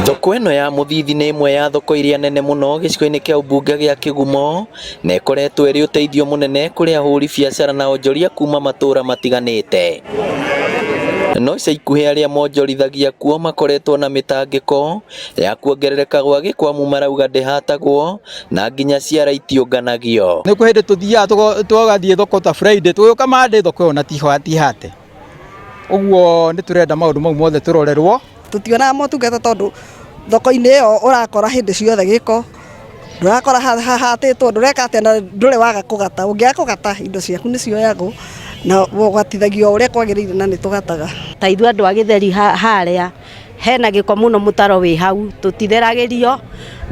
Thoko ĩno ya Mũthithi nĩ ĩmwe ya thoko iria nene mũno gĩcigo-inĩ kĩa ũmbunge gĩa Kĩgumo na ĩkoretwo ĩrĩ ũteithio mũnene kũrĩ ahũri biacara na onjoria kuma matũra matiganĩte. No ica ikuhĩ arĩa monjorithagia kuo makoretwo na mĩtangĩko ya kuongerereka gwa gĩko amu marauga ndĩhatagwo na nginya ciara itiũnganagio. Nĩ kwĩ hĩndĩ tũthiaga tũgathiĩ thoko ta Friday tũgĩũka Monday thoko ĩyo na ti hate. Ũguo nĩ tũrenda maũndũ mau mothe tũrorerwo. Tũtionaga motungata tondũ thoko-inĩ ĩyo ũrakora hĩndĩ ciothe gĩko, ndũrakora hahatĩtwo, ndũreka atĩa na ndũrĩ waga kũgata. Ũngĩaga kũgata indo ciaku nĩ cioyagwo na ũgatithagio o ũrĩa kwagĩrĩire na nĩ tũgataga. Ta ithuĩ andũ a gĩtheri harĩa hena gĩko mũno mũtaro wĩ hau, tũtitheragĩrio,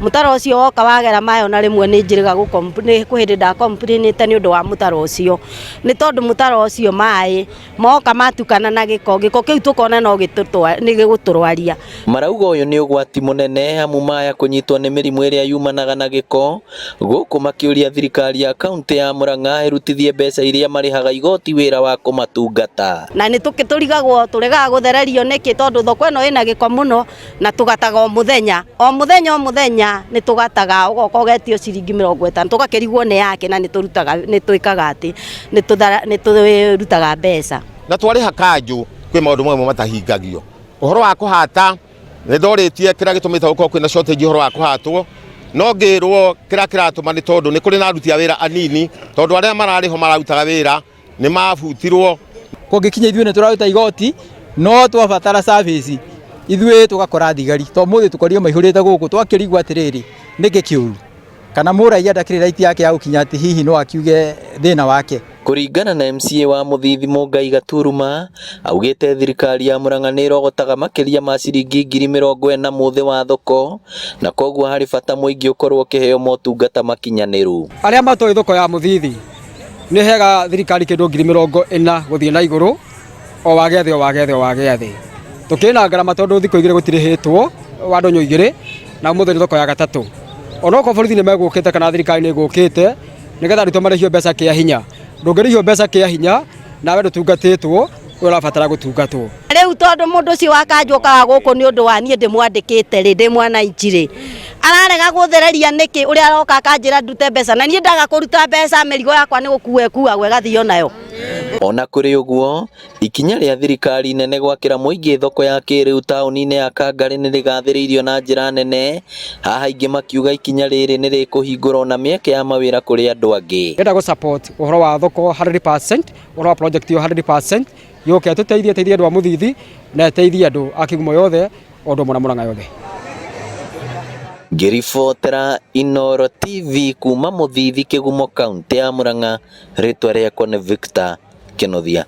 mũtaro ũcio woka wagera maĩ ona rĩmwe nĩ njĩrĩga nĩ kwĩ hĩndĩ nda complain ĩte nĩ ũndũ wa mũtaro ũcio, nĩ tondũ mũtaro ũcio maĩ moka matukana na gĩko, gĩko kĩu tũkona no nĩ gĩgũtũrwaria. Marauga ũyũ nĩ ũgwati mũnene amu maya kũnyitwo nĩ mĩrimũ ĩrĩa yumanaga na gĩko, gũkũ makĩũria thirikari ya kauntĩ ya Murang'a ĩrutithie mbeca iria marĩhaga igoti wĩra wa kũmatungata. Na nĩ tũrigagwo tũregaga gũthererio nĩkĩ tondũ thoko ĩno ĩna gĩko mũno na tũgataga o mũthenya o mũthenya o mũthenya nĩ tũgataga ũgoka ũgetio ciringi 50 tũgakĩrigwo nĩ yake na nĩ tũrutaga nĩ twĩkaga atĩ nĩ tũrutaga mbeca. Na twarĩha kanjũ kwĩ maũndũ mamwe matahingagio. Ũhoro wa kũhata nĩ ndorĩtie kĩrĩa gĩtũmĩte gũkorwo kwĩna shortage ũhoro wa kũhatwo no ngĩrwo kĩrĩa kĩratũma nĩ tondũ nĩ kũrĩ na aruti a wĩra anini tondũ arĩa mararĩ ho mararutaga wĩra nĩ mabutirwo. Kũngĩkinya ithuĩ nĩ tũraruta igoti no twabatara service ithuĩ tũgakora thigari to mũthĩ tũkorio maihũrĩte gũkũ twakĩrigwo atĩrĩrĩ nĩkĩ kĩũru kana mũraia ndakĩrĩ right yake ya gũkinya atĩ hihi no akiuge thĩna wake. Kũringana na MCA wa Mũthithi Mũngai Gaturuma, augĩte thirikari ya Murang'a nĩ ĩrogotaga makĩria ma ciringi 40,000 mũthĩ wa thoko na koguo harĩ bata mũingĩ ũkorwo ũkĩheo motungata makinyanĩru. Arĩa matoĩ thoko ya Mũthithi nĩ hega thirikari kĩndũ 40,000 gũthiĩ na igũrũ o wa gĩathĩ o wa gĩathĩ o wa gĩathĩ. Tũkĩrĩ na ngarama tondũ thikũ igĩrĩ gũtirĩhĩtwo wa ndũnyũ igĩrĩ na ũmũthĩ nĩ thoko ya gatatũ. Onokorwo borithi nĩ megũkĩte kana thirikari nĩ ĩgũkĩte nĩgetha arutwo marĩhio mbeca kĩa hinya. Ndũngĩrĩhio mbeca kĩa hinya nawe ndũtungatĩtwo ũrĩa ũrabatara gũtungatwo. Rĩu tondũ mũndũ ũcio wa kanjũ okaga gũkũ nĩ ũndũ wa niĩ ndĩmwandĩkĩte rĩ, ndĩ mwananchi rĩ, ararega gũthereria nĩkĩ ũrĩa aroka akanjĩra ndute mbeca na niĩ ndaga kũruta mbeca mĩrigo yakwa nĩ gũkua ĩkuagwo ĩgathio nayo. Ona kũrĩ ũguo, ikinya rĩa thirikari nene gwakĩra mũingĩ thoko ya kĩrĩu taũni-inĩ ya Kangarĩ nĩ rĩgathĩrĩirio na njĩra nene, haha aingĩ makiuga ikinya rĩrĩ nĩ rĩkũhingũra ona mĩeke ya mawĩra kũrĩ andũ angĩ. Ndĩrenda gũ support ũhoro wa thoko 100%, ũhoro wa project ĩyo 100% yũke ĩtũteithie, ĩteithie andũ a Mũthithi na ĩteithie andũ a Kĩgumo yothe o ũndũ ũmwe na Mũrang'a yothe. Ngĩribotera Inooro TV kuma Mũthithi Kĩgumo kauntĩ ya Mũrang'a, rĩtwa rĩakwa nĩ Victor Kĩnuthia.